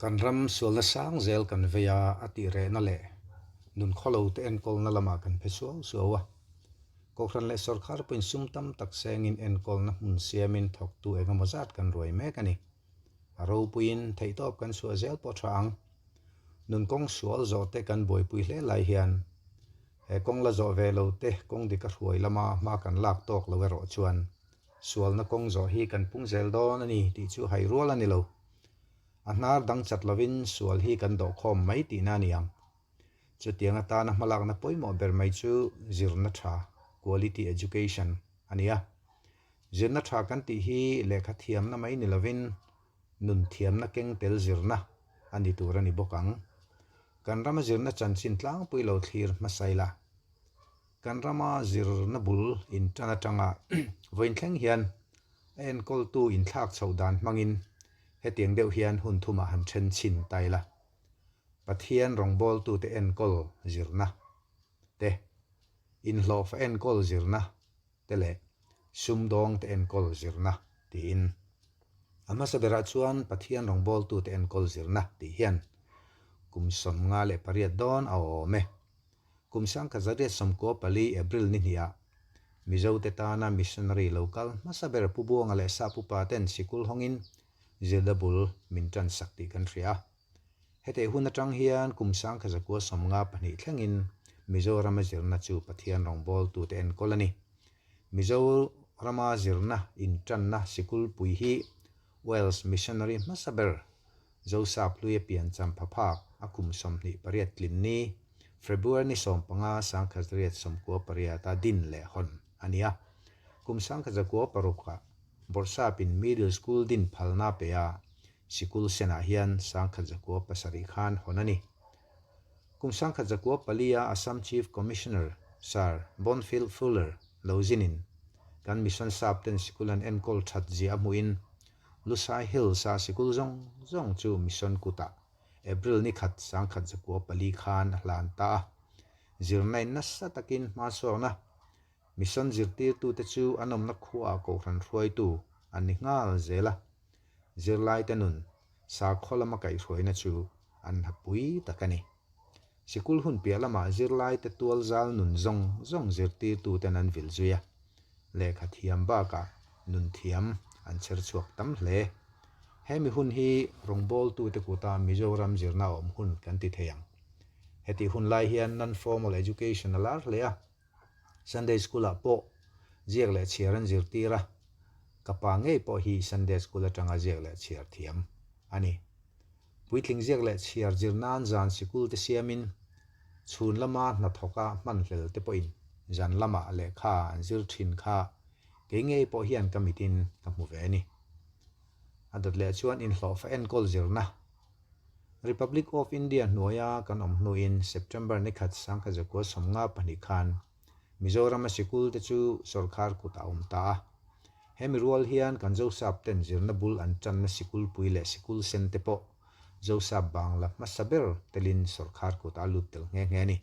Kan ram sualna sang zel kan vei a, a tih rehna leh nun khawlo te enkawlna lamah kan phe suau suau a. Kohhran leh sawrkar pawhin sum tam tak sengin enkawlna hmun siamin thawktu engemaw zat kan ruai mek a ni. A ropuiin theihtawp kan chhuah zel pawh tha ang. Nun kawng sual zawh te kan buaipui hle lai hian he kawng la zawh ve lo te kawng dik a hruai lama hma kan lak tawk lo erawh chuan sualna kawng zawh hi kan pung zel dawn a ni tih chu hai rual a ni lo. A hnar dang chat lovin sual hi kan dawhkhawm mai tihna a ni ang. Chutiang atana hmalakna pawimawh ber mai chu zirna tha, quality education, a ni a. Zirna tha kan tih hi lehkha thiamna mai ni lovin nun thiamna keng tel zirna a ni tur a ni bawk ang. Kan rama zirna chanchin tlangpui lo thlir hmasa ila. Kan rama zirna bul intan atanga vawiin thleng hian a enkawltu inthlak chhoh dan hmangin hetiang deuh hian hun thumah han then chhin ta ila. Pathian rawngbawltute enkawl zirna te, inhlawhfa enkawl zirna te leh sumdawngte enkawl zirna tiin. A hmasa berah chuan Pathian rawngbawltute enkawl zirna tih hian kum 58 dawn a awm e. Kum 1994 April ni hniah Mizote tana missionary lo kal hmasa ber Pu Buanga leh Sap upa ten sikul hawngin zirna bul min tansak tih kan hria a. Hetih hun atang hian kum 1952 thlengin Mizorama zirna chu Pathian rawngbawltute enkawl a ni. Mizorama zirna intanna sikulpui hi Wales missionary hmasa ber Zosap Hluia piancham phaphak a kum 28 tlin ni, February ni 15 1998 a din leh hawn a ni a. Kum 1906 ah Bawrhsapin Middle School din phalna pe a, Sikul senah hian 1907 khan hawn a ni. Kum 1904 a Assam Chief Commissioner Sir Bonfield Fuller lo zinin kan Mission Sap ten sikul an enkawl that zia a hmuhin Lusai Hills a sikul zawng zawng chu Mission kutah April ni khat 1904 khan a hlan ta a. Zirna in nasa takin hmasawkna Mission zirtirtute chu an awmna khuaah kohhran hruaitu an ni nghal zel a. Zirlaite nun sakhaw lama kaihhruaina chu an hapui tak a ni. Sikul hun piah lamah zirlaite tual zal nun zawng zawng zirtirtuten an vil zui a, lehkha thiam bakah nun thiam an chher chhuak tam hle. Hemi hun hi rawngbawltute kuta Mizoram zirna awm hun kan ti thei ang. Hetih hun lai hian non-formal education a lar hle a. Sunday School ah pawh ziak leh chhiar an zirtir a, ka pa ngei pawh hi Sunday School atanga ziak leh chhiar thiam a ni. Puitling ziak leh chhiar zir nan zan sikul te siamin chhun lama hnathawka hmanhlel te pawhin zan lamah lehkha an zir thin kha kei ngei pawh hian ka mitin ka hmu ve a ni. A dawt leh chuan inhlawhfa enkawl zirna Republic of India hnuaia kan awm hnuin September ni khat 1952 khan Mizorama sikul te chu sawrkar kut a awm ta a. Hemi rual hian kan Zosap ten zirna bul an tanna sikulpui leh sikul sen te pawh Zosap bangla hmasa ber telin sawrkar kut a lut tel nghe nghe a ni.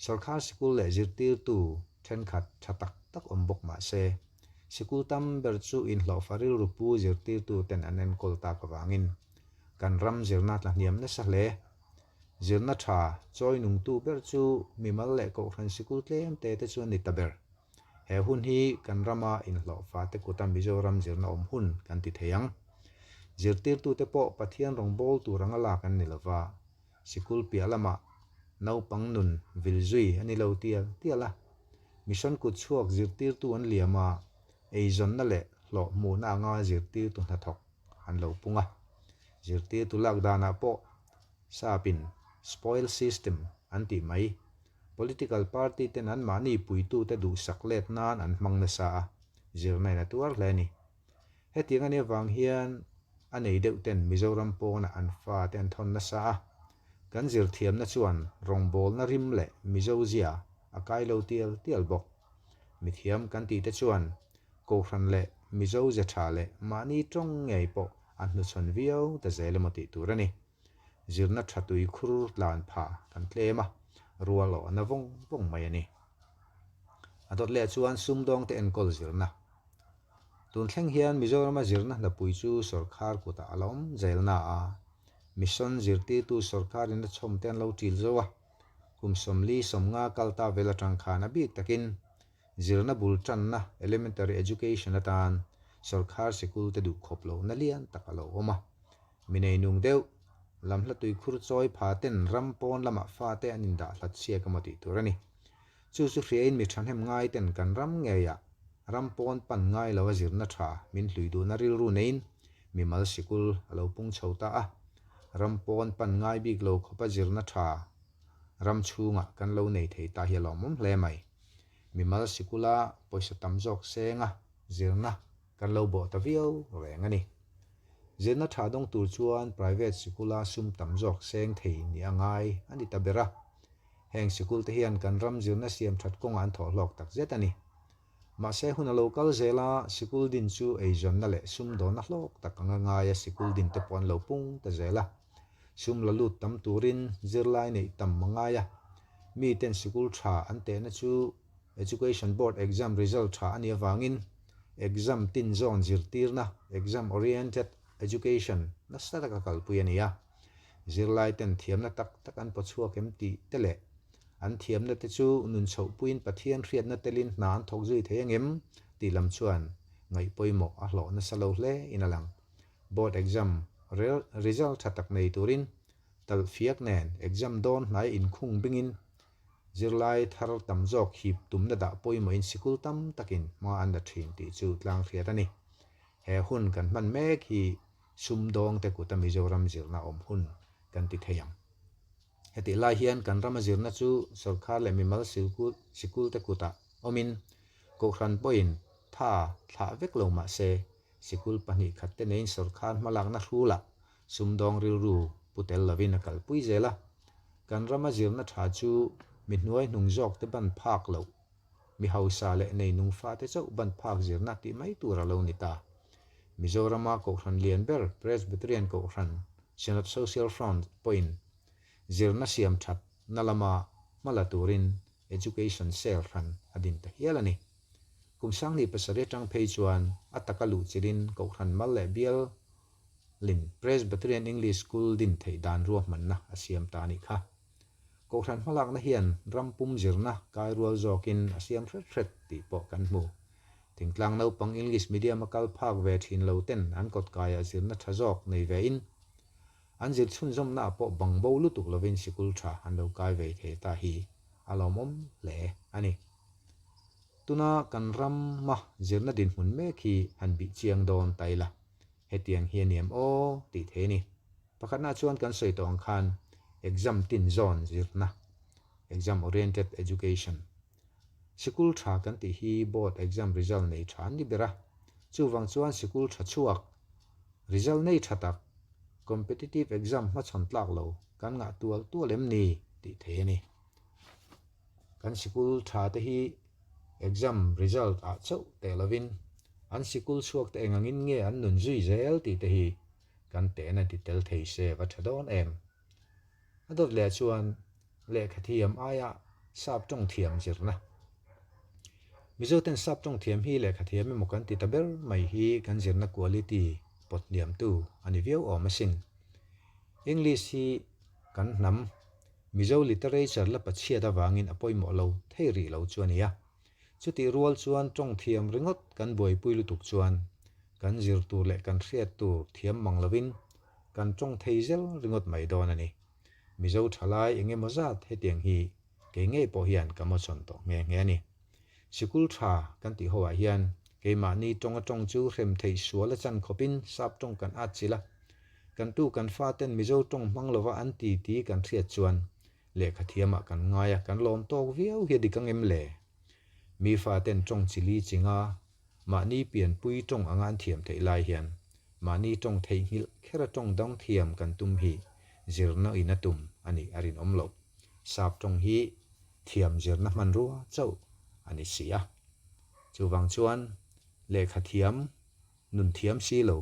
Sawrkar sikul leh zirtirtu thenkhat tha tak tak awm bawk mah se, sikul tam ber chu inhlawhfa rilru pu zirtirtu ten an enkawl tak avangin Kan ram zirna tla hniam nasa hle. Zirna tha chawi nungtu ber chu mimal leh kohhran sikul tlem te te chu a ni ta ber. He hun hi kan rama inhlawhfa te kuta Mizoram zirna awm hun kan ti thei ang. Zirtirtute pawh Pathian rawngbâwl tur anga lak an ni lova, sikul piah lamah naupang nun vil zui a ni lo tial tial a. Mission kut chhuak zirtirtu an liam a, eizawnna leh hlawh hmuhna anga zirtirtu hnathawk an lo pung a. Zirtirtu lak danah pawh Sapin spoil system an tih mai. Political party ten anmahni puitute duhsak let nan an hmang nasa a, zirna in a tuar hle a ni. Hetiang a nih avang hian a nei deuh ten Mizoram pawnah an fate an thawn nasa a. Kan zirthiamna chuan rawngbawlna rim leh Mizo zia a kai lo tial tial bawk. Mithiam kan tihte chuan Kohhran leh Mizo ze tha leh mahni tawng ngei pawh a hnuchhawn viau ta zel emaw tih tur a ni. Zirna tha tui khur tlan pha kan tlem a, rual awh a na vawng vawng mai a ni. A dawt leh chuan sumdawngte enkawl zirna. Tun thleng hian Mizorama zirna hnapui chu sawrkhar kutah a la awm zel na a. Mission zirtirtu sorkarin a chhawm te an lo ṭil zo a, kum 40 50 kal ta vel aṭang khan a bik takin zirna bul ṭanna elementary education atan sorkar sikul te duh khawp lohna lian tak a lo awm a. Mi neinung deuh, lamhla tuikhur chawi pha ten ram pawn lamah fate an indah hlat chhiak emaw tih tur a ni. Chu chu hriain mi thahnem ngai ten kan ram ngeiah ram pawn pan ngai lo a zirna tha min hlui duhna rilru neiin mimal sikul a lo pung chho ta a. Ram pawn pan ngai bik lo khawpa zirna tha ram chhungah kan lo nei thei ta hi a lawmawm hle mai. Mimal sikula pawisa tam zawk senga zirna kan lo bawh ta viau reng a ni. Zirna tha dawng tur chuan private sikula sum tam zawk seng thei nih a ngai a ni ta ber a. Heng sikul te hian kan ram zirna siam that kawngah an thawh hlawk tak zet a ni. Mahse hun a lo kal zel a, sikul din chu eizawnna leh sumdawnna hlawk tak anga ngaia sikul din te pawh an lo pung ta zel a. Sum la lut tam turin zirlai neih tam a ngai a. Miten sikul tha an tehna chu Education Board exam result tha a nih avangin exam tin zawn zirtirna, exam oriented education, nasa taka kalpui a ni a. Zirlai ten thiamna tak tak an pawchhuak em tih te leh an thiamna te chu nun chhohpuiin Pathian hriatna telin hna an thawk zui thei angem tih lam chuan ngaih pawimawh a hlawh nasa lo hle in a lang. Board exam result tha tak nei turin talhfiak nen exam dawn hnai inkhung bingin zirlai thar tam zawk hip tumna dah pawimawhin sikul tam takin hma an la thin tih chu tlang hriat a ni. He hun kan hman mek hi sumdawngte kuta Mizoram zirna awm hun kan ti thei ang. Hetih lai hian kan rama zirna chu sorkar leh mimal sikulte kutah awmin Kohhran pawhin tha thlah vek lo mah se sikul pahnih khat te neiin sorkar hmalakna hrulah sumdawng rilru pu tel lovin a kalpui zel a. Kan rama zirna tha chu mi hnuai hnung zawkte ban phak loh Mi hausa leh neinung fate chauh ban phak zirna tih mai tur a lo ni ta. Mizorama Kohhran lian ber Presbyterian Kohhran, Synod Social Front, pawhin zirna siam that na lama hma la turin Education Cell hran a din ta hial a ni. Kum 2007 atang phei chuan a taka luh chilhin Kohhran mal leh bial lin Presbyterian English School din theih dan ruahmanna a siam ta a nih kha. Kohhran hmalakna hian ram pum zirna kai rual zawkin a siam hret hret tih pawh kan hmu. Thingtlang naupang English medium a kal phak ve thin lo ten an kawtkaiah zirna tha zawk nei ve in, an zir chhunzawmna ah pawh bang bo lutuk lovin sikul tha an lo kai ve thei ta hi a lawmawm hle a ni. Tuna kan rama zirna dinhmun mek hi han bih chiang dawn ta ila. Hetiang hi a niam aw tih thei a ni. Pakhatna chuan kan sawi tawh ang khan exam tin zawn zirna, exam oriented education, sikul tha kan tih hi board exam result nei tha an ni ber a. Chuvang chuan sikul tha chhuak, result nei tha tak, competitive exam hmachhawn tlak lo kan ngah tual tual em ni tih thei a ni. Kan sikul tha te hi exam result ah chauh teh lovin an sikul chhuak te eng angin nge an nun zui zel tih te hi kan tehna ti tel thei se va tha dawn em. A dawt leh chuan lehkha thiam aia sap tawng thiam zirna. Mizo ten sap tawng thiam hi lehkha thiam emaw kan ti ta ber mai hi kan zirna quality pawt hniamtu a ni viau awm asin. English hi kan hnam Mizo literature la pachhiat avangin a pawimawh lo thei rih lo chu a ni a. Chutih rual chuan tawng thiam ringawt kan buaipui lutuk chuan kan zir tur leh kan hriat tur thiam mang lovin kan tawng thei zel ringawt mai dawn a ni. Mizo thalai eng emaw zat hetiang hi kei ngei pawh hian ka mawchhawn tawh nghe nghe a ni. Sikul tha kan tih hoah hian keimahni tawng a tawng chu hrem theih sual a chan khawpin sap tawng kan at chilh a. Kan tu kan faten Mizo tawng hmang lova an ti ti kan hriat chuan lehkha thiamah kan ngai a, kan lawm tawk viau hi a dik ang em le? Mi faten tawng chili chinga mahni pianpui tawng anga an thiam theih lai hian mahni tawng theihnghilh khera tawng dang thiam kan tum hi zirna in a tum a nih a rinawm loh. Sap tawng hi thiam zirna hmanrua chauh a ni si a. Chuvang chuan lehkha thiam nun thiam si lo,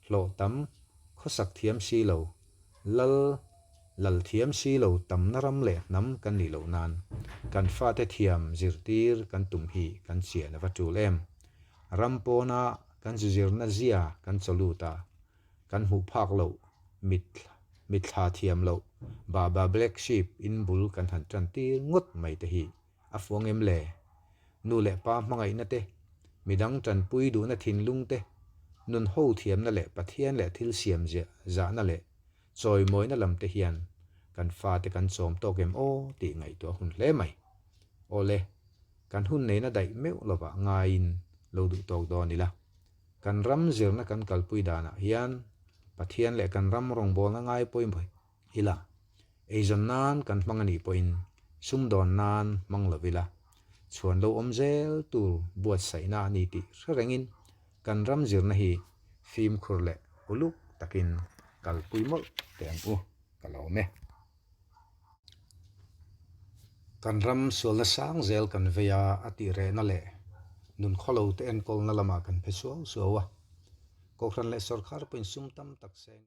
hlawh tam, khawsak thiam si lo, lal lal thiam si lo tamna ram leh hnam kan nih loh nan kan fate thiam zirtir kan tum hi kan chian a va tul em. Ram pawna kan zu zirna zia kan chaw lut a, kan hmuh phak loh mit. Mitthla thiam loh Baba Black Sheep in bul kan han tan tir ngawt mai te hi a fuang em le? Nu leh pa hmangaihna te, midang tanpui duhna thinlung te, nun ho thiamna leh Pathian leh thil siam ziah zahna leh chawimawina lam te hian kan fate kan chawm tawk em aw tih ngaihtuah hun hle mai. Awle, kan hun neina daih meuh lovah ngaiin lo duh tawk dawn ila. Kan ram zirna kan kalpui danah hian Pathian leh kan ram rawngbawlna ngai pawimawh ila, eizawn nan kan hmang a nih pawhin sumdawn nan hmang lo ila, chhuan lo awm zel tur buatsaihna a ni tih hre rengin kan ram zirna hi fimkhur leh uluk takin kalpui mawlh teh ang u, ka lawm e. Kan ram sualna sang zel kan vei a, a tih rehna leh nun khawlo te enkawlna lamah kan phe suau suau a. Kohhran leh sawrkhar pawhin sum tam tak seng.